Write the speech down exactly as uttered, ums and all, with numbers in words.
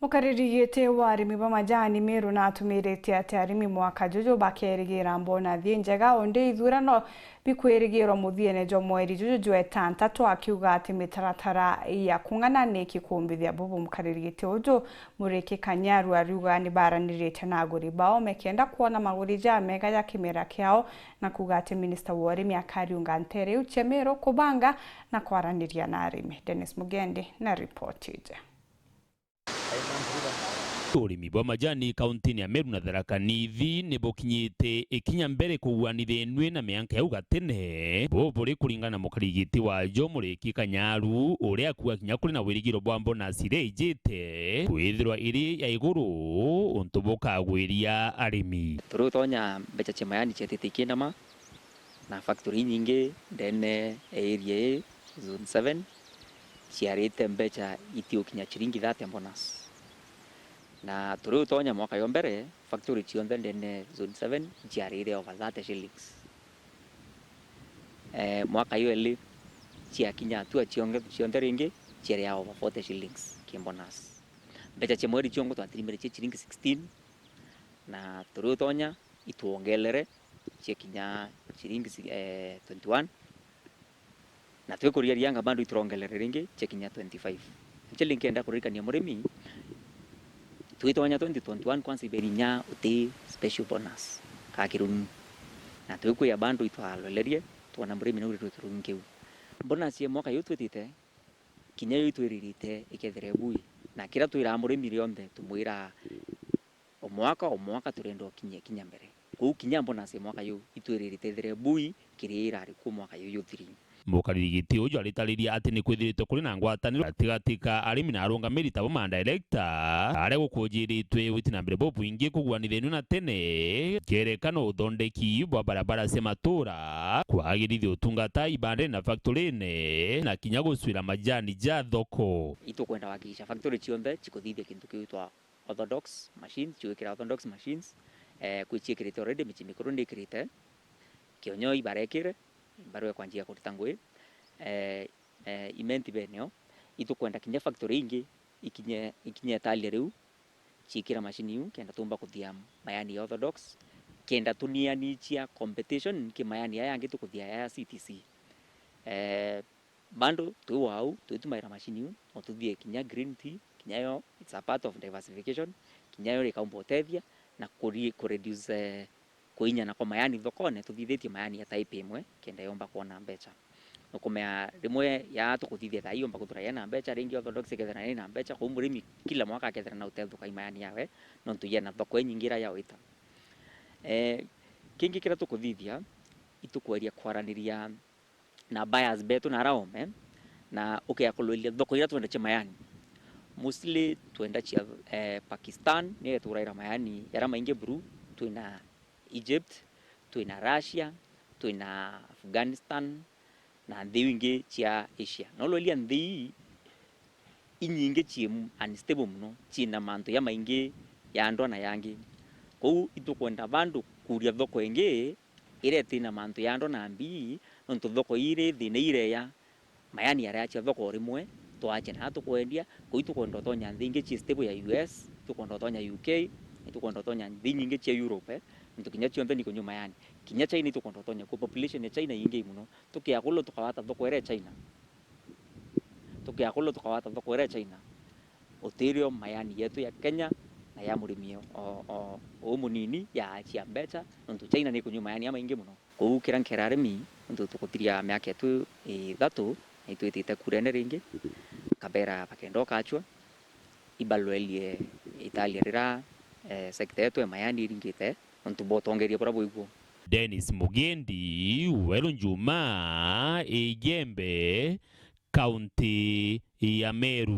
Mukariri giti wa arimi ba majani Meru natumiritie ati arimi mwaka juju bakerigira mbonathi injega, undi ithurano bikwirigirwa muthiene jwa mweri juju jwa itantatu, akiuga ati mitaratara ya kung'ana ni ikikumbithia bubu. Mukariri giti uju Muriki Kanyaru ariuga ni baranirite na aguri bao mekenda kwona maguri jamega ja kimera kiao, na kuuga ati minista wa urimi akariunga ntere iu cia Meru kubanga na kwaraniria na arimi. Dennis Mugendi na ripoti iji. Urimi bwa majani kauntini ya Meru na Tharaka Nithi ni bukinyite ikinya mbere kuguanithenue na mianka yau gatene, bo buri kuringana na mukarigiti wa jo Muriki Kanyaru, uria akuuga kinya kuri na wirigiro bwa bonus iria ijite kwithirwa iri ya iguru, untu bukagwiria arimi. Turi utonya mbeca cia majani cietite ikiinama, na factory inyingi ndene ya area ii, zone seven, ciarite mbeca itiukinya ciringi thirty bonus. Na turi utonya mwaka yo mbere, factory cionthe ndene zone seven ciarire over thirty shillings. Eh, mwaka yo eli ciakinya hatua cionthe, cionthe ringi ciaria over forty shillings ki bonus. Mbeca cia mweri ciongo twatirimire cia ciringi sixteen, na turi utonya itwongelere ciakinya ciringi si-, eh, twenty-one, na twikuriaria anga bado iturongelere ringi ciakinya twenty-five. Actually, nkenda kuririkania murimi, twitonya twenty twenty-one kwanza iberi inya uti special bonus ka kirungi, na twikwia bado itwalolerie twona murimi naurirwe kirungi kiu. Bonus ya mwaka yu twitite kinya yo itwiririte ikethire bui, na kira twiraga murimi rionthe tumwiraga, o mwaka, o mwaka turenda ukinyia kinya mbere. Kwou kinya bonus ya mwaka yu itwiririte ithire bui kiri irari ku mwaka yu yuthiri. Mukariri giti uju aritariria ati ni kwithirite kuri na ngwataniro gatigati ka arimi na arungamiri tabo ma director, aria gukujiritwe witi na mbere bubwingi kuguanithenua na tene, kereka no uthondeki bwa barabara cia matura, kwagirithia utungata ibandene na factory-ine, na kinya gucwira majani ja thoko. Itukwenda kuhakikisha factory cionthe cikuthithia kintu kiu twa orthodox machines, ciwikira orthodox machines, eh, kwi ciikirite already, micii mikuru ni ikirite, kionyo ibarekire, barua ya kwanjia kurita ngui, eh, eh, imenti beneo, itukwenda kinya factory ingi ikinye, ikinye etalia riu, ciikira machine iu, kenda tumba kuthia mayani ya orthodox, kenda tunianichia competition ki mayani aya angi tukuthia ya C T C. Eh, Bado twi wau, twitumaira machine iu, no tuthie kinya green tea, kinya yo, it's a part of diversification, kinya yo ikaumba utethia na kuri-, kureduce, eh, kuinyana kwa mayani thokone, tuthithitie mayani ya type imwe, kenda yomba kwona mbeca. Nukumea rimwe ya tukuthithia thaa ii yomba kuthira yena mbeca, ringi orthodox ikethira yena mbeca, kwou murimi kila mwaka akethira na utethuka i mayani yawe, nontu yena thoko inyingi ira yawita. Eh, kingi kiria tukuthithia, itukweria kwaraniria na buyers betu na ara ome, na ukea kulwiria thoko iria twendagia mayani. Mostly twendagia, eh, Pakistan, niyo ituraira mayani jaria maingi buru, twina Egypt, twina Russia, twina Afghanistan, na nthi iu ingi cia Asia. No lweria nthi ii inyingi cii unstable mono, ciina mantu jamaingi ya ndwa na yangi. Kwou itukwenda bandu kuria thoko ingi iria itina mantu ya ndwa na mbii, nontu thoko ii iri thina ireya mayani jaria acia thoko o rimwe, twacia na tukwendia. Kwou itukwenda utonya nthi ingi cii stable ya U S, itukwenda utonya U K, itukwenda utonya nthi inyingi cia Europe, eh, nontu kinya cionthe ni kunyua mayani. Kinya China itukwenda utonya kuo, population ya China iingi mono. Tukiakulwa tukawata thoko iria ya China. Tukiakulwa tukawata thoko iria ya China. Utirio mayani yetu ya Kenya na ya murimi o, o, o umunini ya cia mbeca, nontu China ni kunyua mayani jamaingi mono. Kwou kiria nkera arimi, nontu tukuthiria miaka yetu ithatu, na itwitite kurene ringi, nkabera bakenda ukachua, ibalwerie italia rira, eh, sector yetu ya mayani iringite, nontu bwa utongeria buria bwiguo. Dennis Mugendi, Weru Njuma, Igembe, kaunti ya Meru.